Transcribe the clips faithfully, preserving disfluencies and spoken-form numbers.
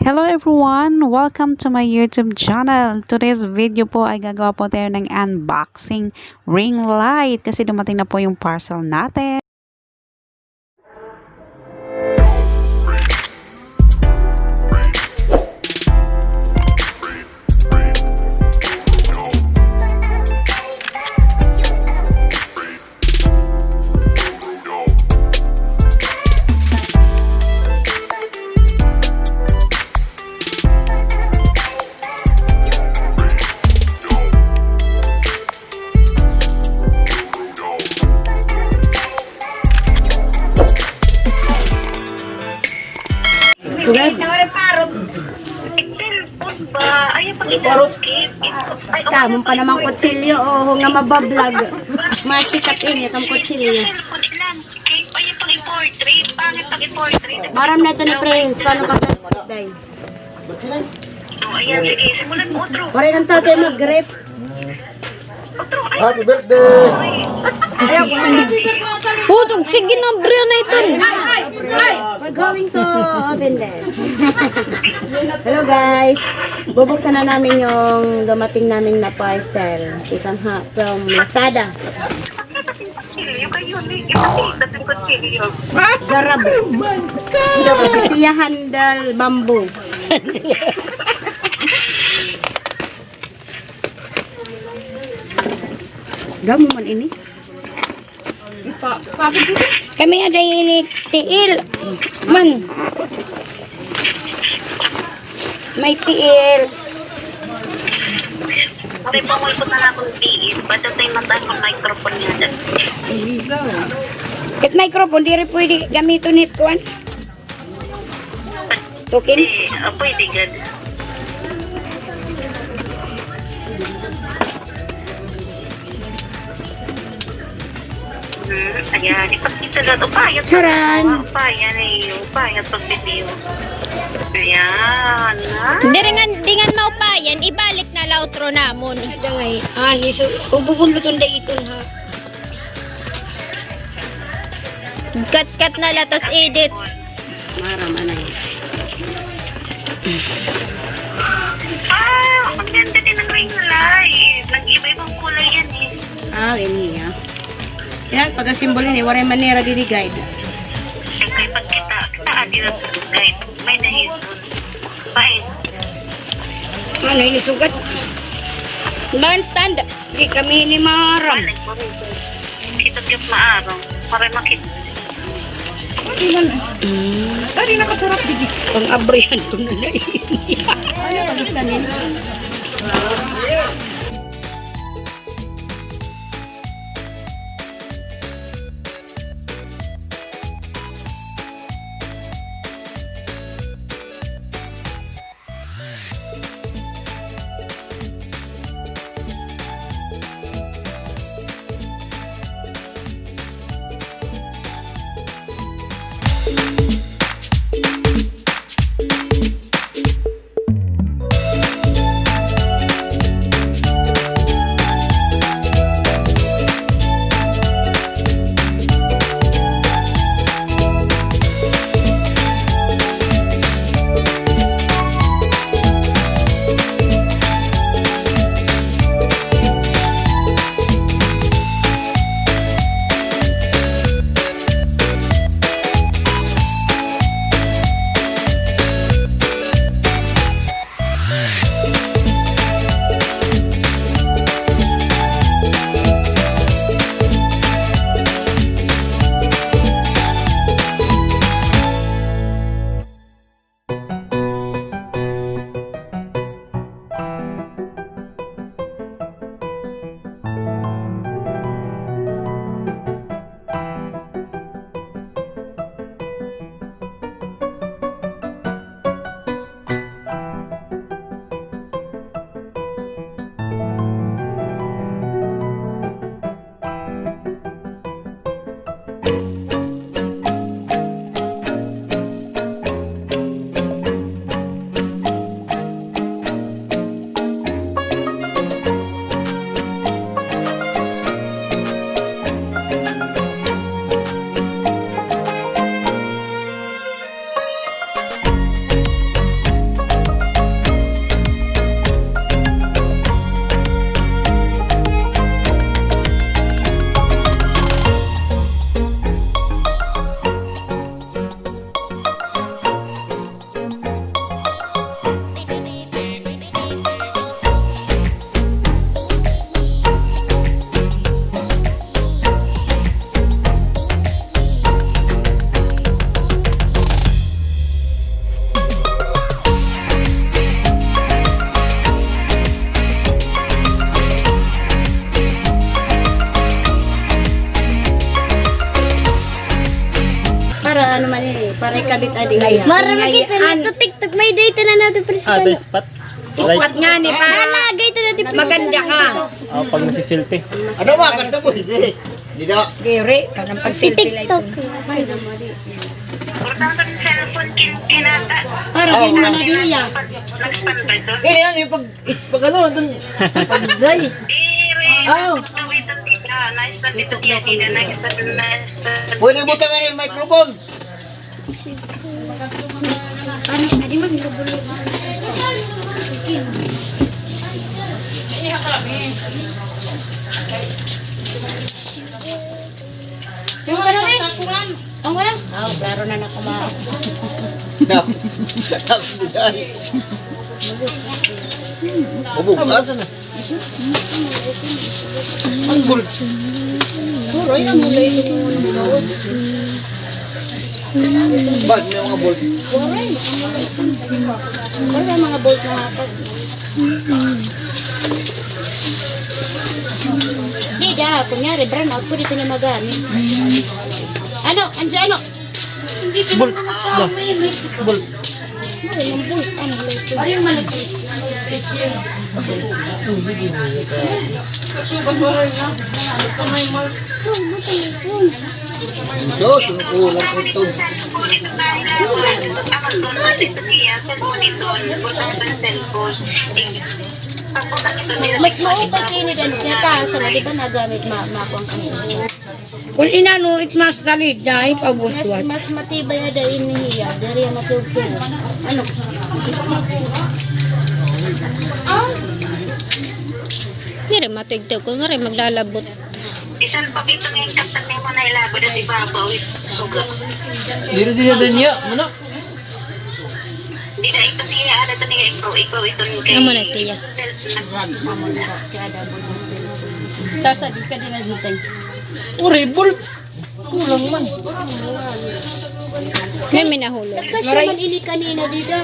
Hello everyone! Welcome to my YouTube channel. Today's video po ay gagawa po tayo ng unboxing ring light kasi dumating na po yung parcel natin. Cellphone ba? Ayaw pag-skip. Ay, oh, tamo pa naman kutsilyo, oh, nga mabablog. Masikat ini, itong kutsilyo. Cellphone, i-landscape. Ayaw pag-portrait. Pangit pag-portrait. Maaram na ito ni Prince. Paano pag-landscape, day? Oh, ayan, sige. Simulan mo, otro. Waray an tatay mag-greet. Happy birthday! Putog, sige na, Brian, na ito. We're going to open this. Hello, guys. Bubuksan na namin yung dumating namin na parcel. Kita ha, from Lazada. Kutsilyo kayo, ni. Ipakita ng kutsilyo. Garab. Tiya handle bamboo. Damo man ini. Kami nga day ini tiil. Man. May tiil. Pare, pamulpot na lang akong tiil. Ba't ito yung mataas ang microphone niya dyan? It microphone, diri pwede gamiton hit kuan. Tukins? Eh, ah, pwede gad. Hmm, ayan, ipakita na ito. Upayat. Charan! Upayat, eh, upayat pag-video. Ayan, ha? Diri nga, di nga maupayan, ibalik na la utro namon. Dangay, ani, so, ububunluton da iton, ha? Cut-cut na la, tas edit. Maaram, anay. Ah, ang ganda din ng ring light. Nag-iba-ibang kulay yan eh. Ah, ini, ah. Yan, pag-assemble ini, waray manera diri guide. Siyempre, pag kita, kita, ah, di na guide. May dahil. Fine. Ano, ini sugad? Ban stand. Di kami ini maaram. Balik mo rin. Kita gyud maaram. Para makita. Mm. Dari nakasarap, didi. Pang-abrihan ko na na ini. Ano, pag-stand ini? Ay, kabit adi. Mara makita nato TikTok, may data na nato, pre, sa spot. Spot nga ni, para maganda ka. Oh, pag nasisilpi. Ano ba? Kanta mo, hindi. Hindi daw. Diri, kanang pagsilpi la ito. Importante ang cellphone, kin-, kinata. Para di mo na diya. Nagpantay to. Eh, ano yung pag-, is-, pag ano, dun, pag-dry? Diri, ah. Nice na dito, nice na, nice na. Pwede butangan yung microphone. Yung ano, eh? Ang wala? Oh, klaro na na kuma. Dap-, dap-, Ubog, ah. Ang bolt. Puro yan, mula ito kung ano, mula. Ba't may mga bolt? Wala, mga bolt na hapat. Di da, kunyari, brownout, pwede ito niya magamit. Ano? Andiyan, ano? Bolt. Da. Bolt. Ay, ang bolt. Ano, bolt? Ay, yung malaki. Sus, ang kulang ko ito. Mas maupay kini dan kaya ta sa di ba nagamit ma makuha ang kanina. Kung inano, it mas salid, dahil pag mas, mas matibay ada ini hiya, dari ang matugtog. Ano? Ah? Diri matugtog ko nga rin maglalabot. Isan pa ito nga yung kapatid mo na ilabot at ibabaw, it suga. Diri, diri, diri niya, muna. Di na ito niya, ano ito niya, ikaw, ikaw, ito niya. Amo na, tiya. Tasa, di ka din naghintay. Uri, bul-, kulang man. May minahulog. Nagkasya man ini kanina, di ka.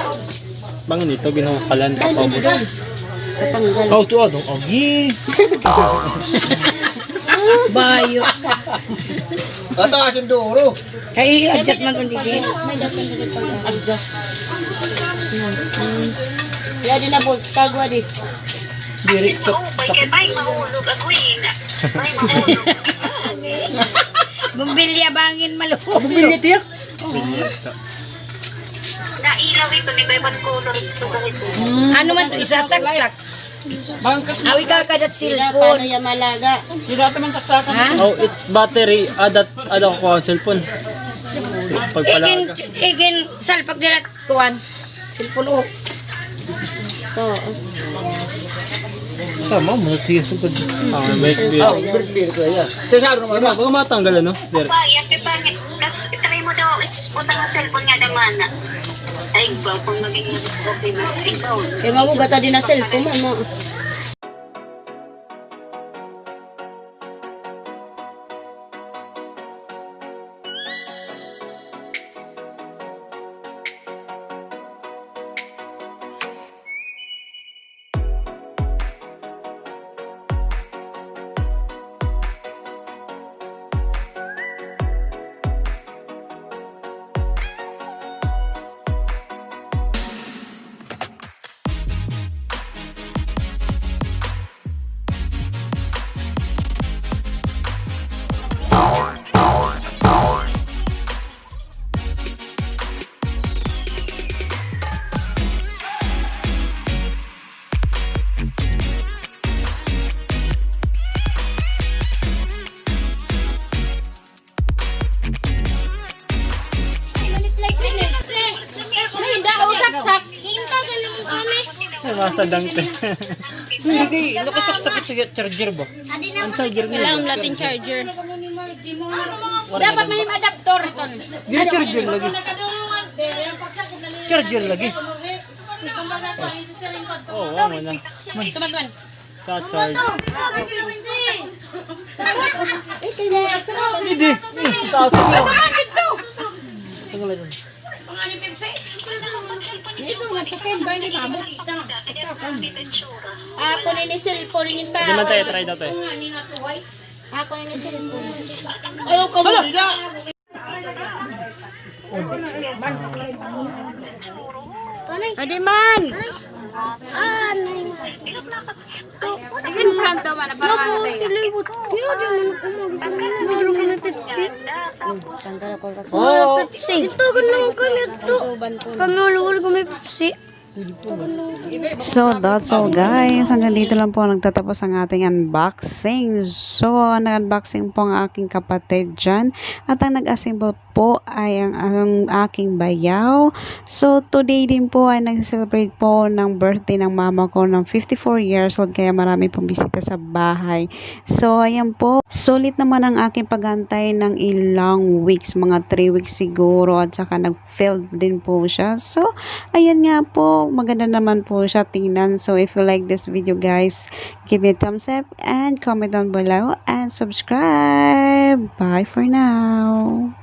Bang nito, ginawakalan ka pa, boss. Katanggal. Kau to, ano? Agi. Bayo. Ato, asin duro. Kay adjust man kun didi. Adjust. Kaya di na, bol, tago di. Diri ko. Ay, kay bay mahulog ako eh. Bay mahulog. Bumbilya bangin maluhog. Bumbilya, tiyak. Nailaw ito ni bay, ba't color ito ganito? Ano man ito, isasaksak? Bangkas na. Awi ka kadat cellphone. Paano ya malaga? Diri ata man saksakan. Ha? Oh, it battery, adat, adat ko ang cellphone. Igin, pagpalaga. Igin, salpak dirat, kuan. Cellphone, oh. Tama, mo, tigas ko. Ah, may, oh, birthday ko, ya. Tesaro naman, ba? Baka matanggal, ano? Diri. Ba, yan, kita, Kas, try mo daw, i-spot ang cellphone nga naman na. Ay, ikaw, kung maging okay na, ikaw. Kay mabuga ta din na cellphone mo, mo. Ay, manit like rin eh. Ay, hindi ako saksak. Ay, masadang te. Hindi, nakasaksak ito sa charger ba? Ang charger niya. Kailangan natin charger. Dapat may adapter ito. Diri charger lagi. Charger lagi. Oo, oo, muna. Tuman, tuman. Cha-charge. Hindi. Taas mo. Tuman dito. Tanggalin. Ako na ni cellphone, yung tao. Hindi man tayo, try daw tayo. Ako na ni cellphone. Ayaw ka mo, dida. Adi man. Ikin front daw man, para ano tayo. Pepsi. Ito, ganun kami ito. Kami, wala, wala kami Pepsi. So, that's all, guys. Hanggang dito lang po nagtatapos ang ating unboxing. So, nag-unboxing po ang aking kapatid dyan. At ang nag-assemble po ay ang, ang aking bayaw. So, today din po ay nag-celebrate po ng birthday ng mama ko ng fifty-four years old. Kaya marami pong bisita sa bahay. So, ayan po. Sulit naman ang aking paghantay ng ilang weeks. Mga three weeks siguro. At saka nag filled din po siya. So, ayan nga po, maganda naman po siya tingnan. So, if you like this video, guys, give me a thumbs up and comment down below and subscribe. Bye for now.